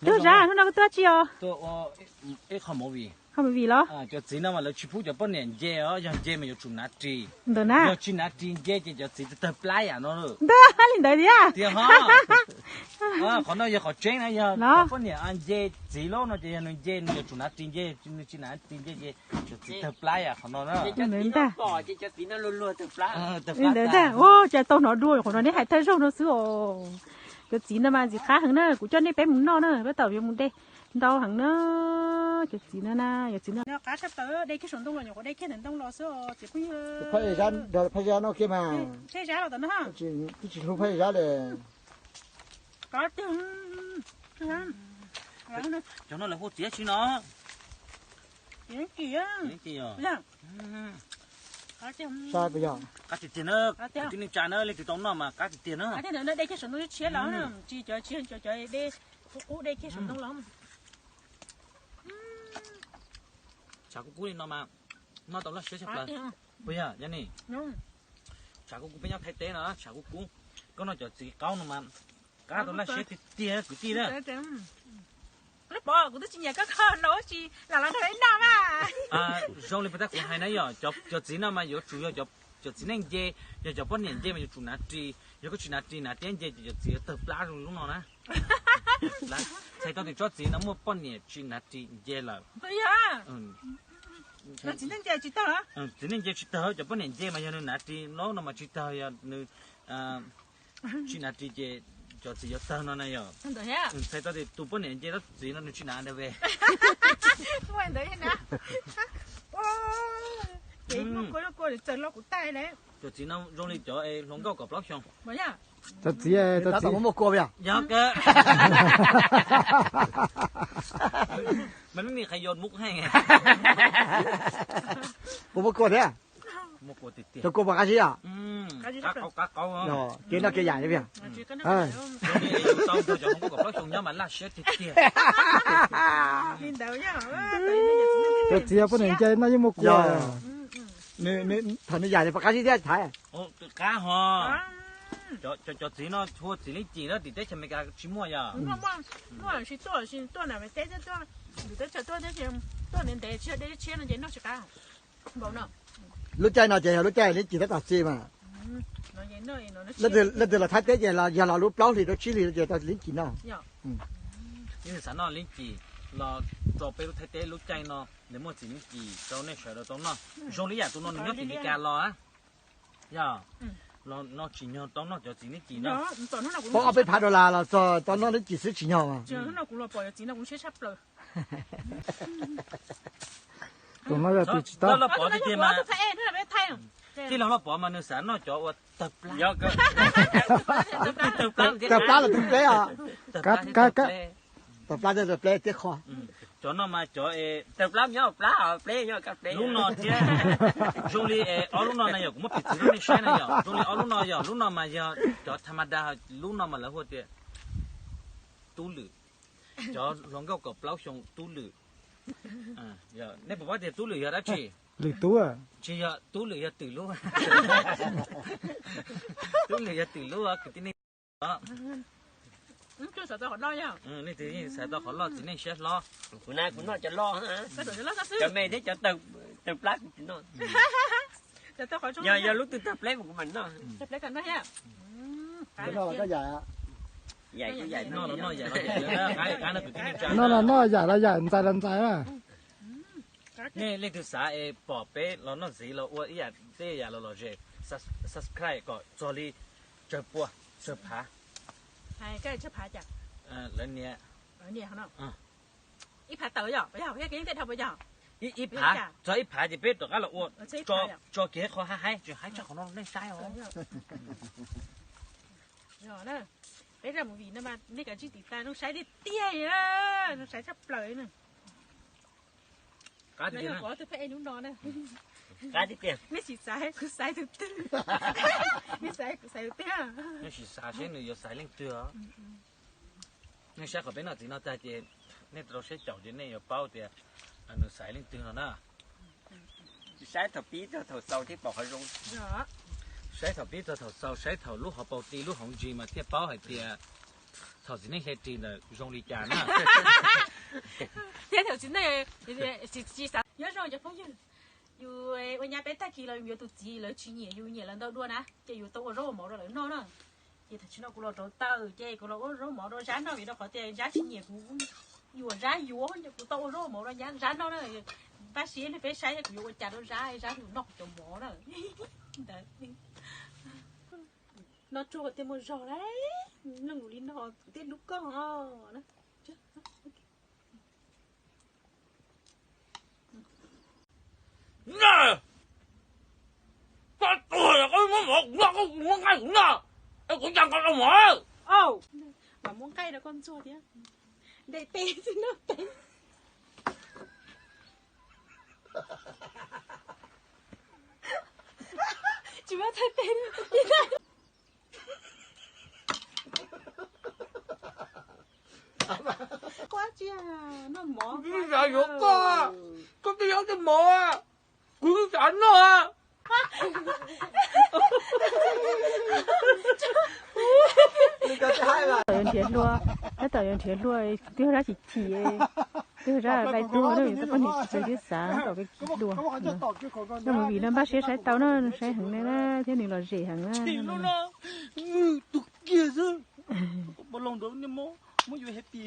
Tub Zab, hnub no koj tuaj tsi os? Tuaj ua ib qho movie. Qho movie los? Cov txiv no mas lawv tsis pub cov poj niam nce os, yog nce mas yuav tsum hnav ris. Ntawm na. Yog tsis hnav ris nce ces cov txiv tawg plab yam no. Ntawd li ntawd thiab. Tiag ho. Qhov no yog qhov tseeb na, yog cov poj niam nce txiv lub no ces yog nws nce nws yuav tsum hnav ris nce, nws tsis hnav ris nce ces cov txiv tawg plab yam qhov no na. Ntawd ntag. Ua cas tau hnov dua qhov no neb hais thawj zaug no xwb os. Cov txiv no mas ntxim qab heev na, kuv coj nej peb mus noj na, peb tau yuav mus de ntau heev na. Cov txiv no na, cov txiv no qab tshaj plaws, de kiag saum ntoo los nyuam qhuav de kiag ntawm ntoo los xwb os txiv phooj ywg. Phaj zab no kiag mas. Phaj zab los tom no. Twb tsis hlub phaj zab li. Cov no lawv hu txiv tsi no? Qab tiag tiag na, tib neeg tsa na, leej twg tau noj mas qab tiag tiag na. De kiag saum ntoo tshiab los, tsis cov tsis cov cov de qub qub de kiag saum ntoo los. Tshav kub kub li no mas noj tau laj siab tshaj plaws. Puas yog, Yab Nis? Tshav kub kub peb nyob Thaib teb no tshav kub kub, koj noj cov txiv qaub no mas qab tau laj siab tiag tiag kwv tij na. Pov, kuv twb tsis nyiam koj kho no tsis lam los nrog peb noj mas. Zoo li puag ta kuv hais na yom, cov txiv no mas yuav tsum yog cov txiv neej nce, yog cov poj niam nce mas yuav tsum hnav ris, yog koj tsis hnav ris hnav tiab nce ces cov txiv yuav tawg plab zoo lub no na. Txhais tau tias tsob txiv no muaj poj niam tsis hnav ris nce lawm. Txiv neej nce tsis tawg, cov poj niam nce mas yog nws hnav ris lub no mas tsis tawg, yog nws tsis hnav ris ces cov txiv yuav tawg no na yom. Txhais tau tias tus poj niam nce tab txiv no nws tsis hnav ntawd ve. Cov txiv no zoo li cov hluas nkauj kaum plaub xyoo. Cov txiv, cov txiv muaj kua yog? Yog kawg. Mas mej mim qhia yuav mub heej. Puas muaj kua thiab? Muaj kua tiag tiag. Cov kua puas qab zib os? Qab qau. Kev noj kev yaim li. Zoo li yus tau nrog cov hluas nkauj kaum plaub xyoo nyob mas laj siab tiag tiag. Cov txiv poj niam nce noj yeej muaj kua. Thaum nws yaim nws puas qab zib thiab Thaiv? Qab ho. Cov txiv no hu ua txiv Leej Cim na, tim teb chaws Amelikas tsis muaj yom. Tuaj tsis tuaj, tuaj na teb tuaj, tuaj ntev ntev tsis deb tshiab no ces noj tsis qab. Lub caij no ces yog lub caij Leej Cim tab tom txi mas. Leej twg los Thaib teb ces yog los lub plaub hlis rau tsib hlis ces tau Leej Cim noj. Leej twg xav noj Leej Cim los rau peb lub Thaib teb lub caij no, nws muaj txiv Leej Cim rau nej sawv daws tau noj. Zoo li yam tus no nws nyob tim Amelikas los. Yog, los no tsim nyog tau noj cov txiv Leej Cim no. Pab ob peb phav dollar los txog tau noj Leej Cim xwb tsim nyog mas. Tus no yog tus tsis tau. Loj Pov tiag tiag mas. Tij laug Loj Pov mas nws xav noj cov uas tawg plab. Tawg plab los tawg pleb os. Tawg plab thiab tawg pleb tiab qho. Cov no mas cov tawg plab nyob plab, pleb nyob pleb. Lub no thiab. Zoo li ob lub no na yog kuv muab piv txwv rau nej saib na yog, zoo li ob lub no yog, lub no mas yog cov tha ma da, lub no mas lawv hu tias tub lwm. Cov hluas nkauj kaum plaub xyoo tub lwm. Nej puas paub tias tub lwm yog dab tsi? Lwm tub. Tsis yog, tub lwm yog twm lub. Tub lwm yog twm lub kwv tij neej. Nej twg yeej xav tau qhov loj txiv neej siab hlob. Kuv na kuv noj cov loj, cov me thiab cov tawg plab kuv tsis noj. Yog yog lub twg tawg pleb mas kuv mam noj. Noj los noj, yaim los yaim, ntxais los ntxais. Nej leej twg xav es pom peb los noj ntxiv los ua ib yam tej yam los lom zem, subscribe kom txog li tsawg pua, tsawg phav. Lawv niam. Ib phav tawm yom, ib phav txog ib phav ces peb rov qab los ua tso kiag qho haib haib, tsis haib tshaj qhov no nej saib os. Peb zaj movie no mas nej kav tsij tiv tas zoo saib tiag tiag, zoo saib tshaj plaws na. Qab tiag tiag. Nej tsis xaiv, kuv xaiv tus twg? Nej xaiv, kuv xaiv tus twg? Nej sim xav seb nws yuav xaiv leej twg os. Nej saib qhov peb noj txiv no tag ces nej rau siab caum ces nej yuav paub tias nws xaiv leej twg no na. Saib thaum pib txog thaum xaus thiaj pom qhov zoo. Saib thaum pib txog thaum xaus, saib thaum lub hauv paus ti lub hauv ntsis mas thiaj paub hais tias Thaum txiv neej hle ris ntawd zoo li cas na? Thiab thaum txiv neej, txiv, txiv xav nyob zoo cov phooj ywg, yus ua nyab peb tag kis los yus yuav tus txiv lawv tsis nyiam yus, nyiam lawv ntau dua na, ces yus tau ua zaub ua mov rau lawv noj na. Ces thaum tsis no kuv los rauv taws ces kuv los ua zaub mov rau Zab noj vim rau qhov tias Zab tsis nyiam kuv yuav Zab yuav, kuv tau ua zaub ua mov rau Zab noj na. Npaj siab li peb saib kuv yuav ua cas rau Zab, Zab yuav noj kuv cov mov na. Ntawd. No tsuag tias muaj zog lawm, nws li no kuv tej lub koj os. Koj tuag los koj muab mov kuv noj, koj muab nqaij kuv noj, es kuv cas koj los mov. Mas muab nqaij rau koj ntxuag thiab. Ntes tes xwb noj tes. Tsis muab txhais tes. Kuv xav yuav koj, koj twb yuav tej mov, kuv xav noj. Tab tom yuav nrhiav hlua, tab tom yuav nrhiav hlua, twb Zab chim chim, twb Zab dai tuag na, tus poj niam tsis txawj thiab xav kom dua. Noj movie no npaj siab saib tau na, saib heev na, thiab nws lom zem heev na. Tus kiag xwb, pov loo nrad niag mob, mob yuav happy.